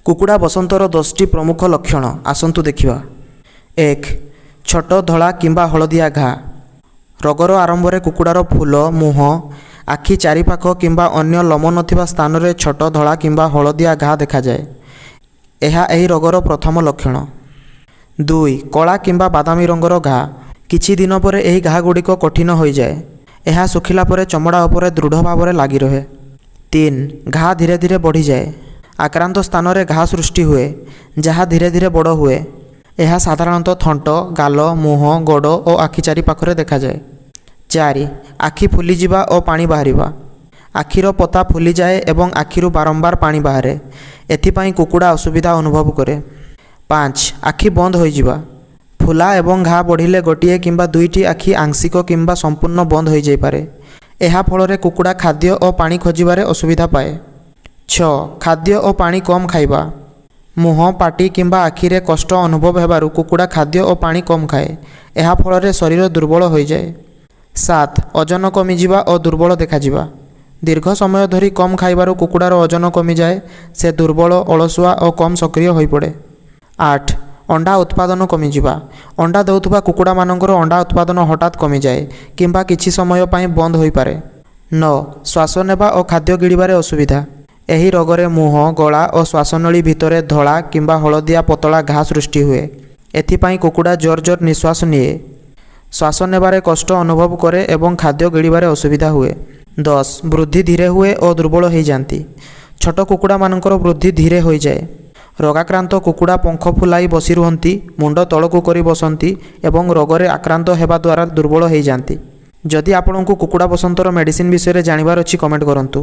କୁକୁଡ଼ା ବସନ୍ତର 10ଟି ପ୍ରମୁଖ ଲକ୍ଷଣ ଆସନ୍ତୁ ଦେଖିବା। 1, ଛୋଟ ଧଳା କିମ୍ବା ହଳଦିଆ ଘା। ରୋଗର ଆରମ୍ଭରେ କୁକୁଡ଼ାର ଫୁଲ, ମୁହଁ, ଆଖି ଚାରିପାଖ କିମ୍ବା ଅନ୍ୟ ଲୋମ ନଥିବା ସ୍ଥାନରେ ଛୋଟ ଧଳା କିମ୍ବା ହଳଦିଆ ଘା ଦେଖାଯାଏ। ଏହା ଏହି ରୋଗର ପ୍ରଥମ ଲକ୍ଷଣ। 2, କଳା କିମ୍ବା ବାଦାମୀ ରଙ୍ଗର ଘା। କିଛି ଦିନ ପରେ ଏହି ଘା ଗୁଡ଼ିକ କଠିନ ହୋଇଯାଏ। ଏହା ଶୁଖିଲା ପରେ ଚମଡ଼ା ଉପରେ ଦୃଢ଼ ଭାବରେ ଲାଗି ରହେ। 3, ଘା ଧୀରେ ଧୀରେ ବଢ଼ିଯାଏ। ଆକ୍ରାନ୍ତ ସ୍ଥାନରେ ଘା ସୃଷ୍ଟି ହୁଏ, ଯାହା ଧୀରେ ଧୀରେ ବଡ଼ ହୁଏ। ଏହା ସାଧାରଣତଃ ଥଣ୍ଟ, ଗାଲ, ମୁହଁ, ଗୋଡ଼ ଓ ଆଖି ଚାରିପାଖରେ ଦେଖାଯାଏ। 4, ଆଖି ଫୁଲିଯିବା ଓ ପାଣି ବାହାରିବା। ଆଖିର ପତା ଫୁଲିଯାଏ ଏବଂ ଆଖିରୁ ବାରମ୍ବାର ପାଣି ବାହାରେ। ଏଥିପାଇଁ କୁକୁଡ଼ା ଅସୁବିଧା ଅନୁଭବ କରେ। 5, ଆଖି ବନ୍ଦ ହୋଇଯିବା। ଫୁଲା ଏବଂ ଘା ବଢ଼ିଲେ ଗୋଟିଏ କିମ୍ବା ଦୁଇଟି ଆଖି ଆଂଶିକ କିମ୍ବା ସମ୍ପୂର୍ଣ୍ଣ ବନ୍ଦ ହୋଇଯାଇପାରେ। ଏହା ଫଳରେ କୁକୁଡ଼ା ଖାଦ୍ୟ ଓ ପାଣି ଖୋଜିବାରେ ଅସୁବିଧା ପାଏ। 6, ଖାଦ୍ୟ ଓ ପାଣି କମ୍ ଖାଇବା। ମୁହଁ, ପାଟି କିମ୍ବା ଆଖିରେ କଷ୍ଟ ଅନୁଭବ ହେବାରୁ କୁକୁଡ଼ା ଖାଦ୍ୟ ଓ ପାଣି କମ୍ ଖାଏ। ଏହା ଫଳରେ ଶରୀର ଦୁର୍ବଳ ହୋଇଯାଏ। 7, ଓଜନ କମିଯିବା ଓ ଦୁର୍ବଳ ଦେଖାଯିବା। ଦୀର୍ଘ ସମୟ ଧରି କମ୍ ଖାଇବାରୁ କୁକୁଡ଼ାର ଓଜନ କମିଯାଏ। ସେ ଦୁର୍ବଳ, ଅଳସୁଆ ଓ କମ୍ ସକ୍ରିୟ ହୋଇପଡ଼େ। 8, ଅଣ୍ଡା ଉତ୍ପାଦନ କମିଯିବା। ଅଣ୍ଡା ଦେଉଥିବା କୁକୁଡ଼ାମାନଙ୍କର ଅଣ୍ଡା ଉତ୍ପାଦନ ହଠାତ୍ କମିଯାଏ କିମ୍ବା କିଛି ସମୟ ପାଇଁ ବନ୍ଦ ହୋଇପାରେ। 9, ଶ୍ୱାସ ନେବା ଓ ଖାଦ୍ୟ ଗିଳିବାରେ ଅସୁବିଧା। ଏହି ରୋଗରେ ମୁହଁ, ଗଳା ଓ ଶ୍ୱାସନଳୀ ଭିତରେ ଧଳା କିମ୍ବା ହଳଦିଆ ପତଳା ଘା ସୃଷ୍ଟି ହୁଏ। ଏଥିପାଇଁ କୁକୁଡ଼ା ଜୋର ଜୋର ନିଶ୍ୱାସ ନିଏ, ଶ୍ୱାସ ନେବାରେ କଷ୍ଟ ଅନୁଭବ କରେ ଏବଂ ଖାଦ୍ୟ ଗିଳିବାରେ ଅସୁବିଧା ହୁଏ। 10, ବୃଦ୍ଧି ଧୀରେ ହୁଏ ଓ ଦୁର୍ବଳ ହୋଇଯାନ୍ତି। ଛୋଟ କୁକୁଡ଼ାମାନଙ୍କର ବୃଦ୍ଧି ଧୀରେ ହୋଇଯାଏ। ରୋଗାକ୍ରାନ୍ତ କୁକୁଡ଼ା ପଙ୍ଖ ଫୁଲାଇ ବସି ରୁହନ୍ତି, ମୁଣ୍ଡ ତଳକୁ କରି ବସନ୍ତି ଏବଂ ରୋଗରେ ଆକ୍ରାନ୍ତ ହେବା ଦ୍ୱାରା ଦୁର୍ବଳ ହୋଇଯାନ୍ତି। ଯଦି ଆପଣଙ୍କୁ କୁକୁଡ଼ା ବସନ୍ତର ମେଡ଼ିସିନ ବିଷୟରେ ଜାଣିବାର ଅଛି, କମେଣ୍ଟ କରନ୍ତୁ।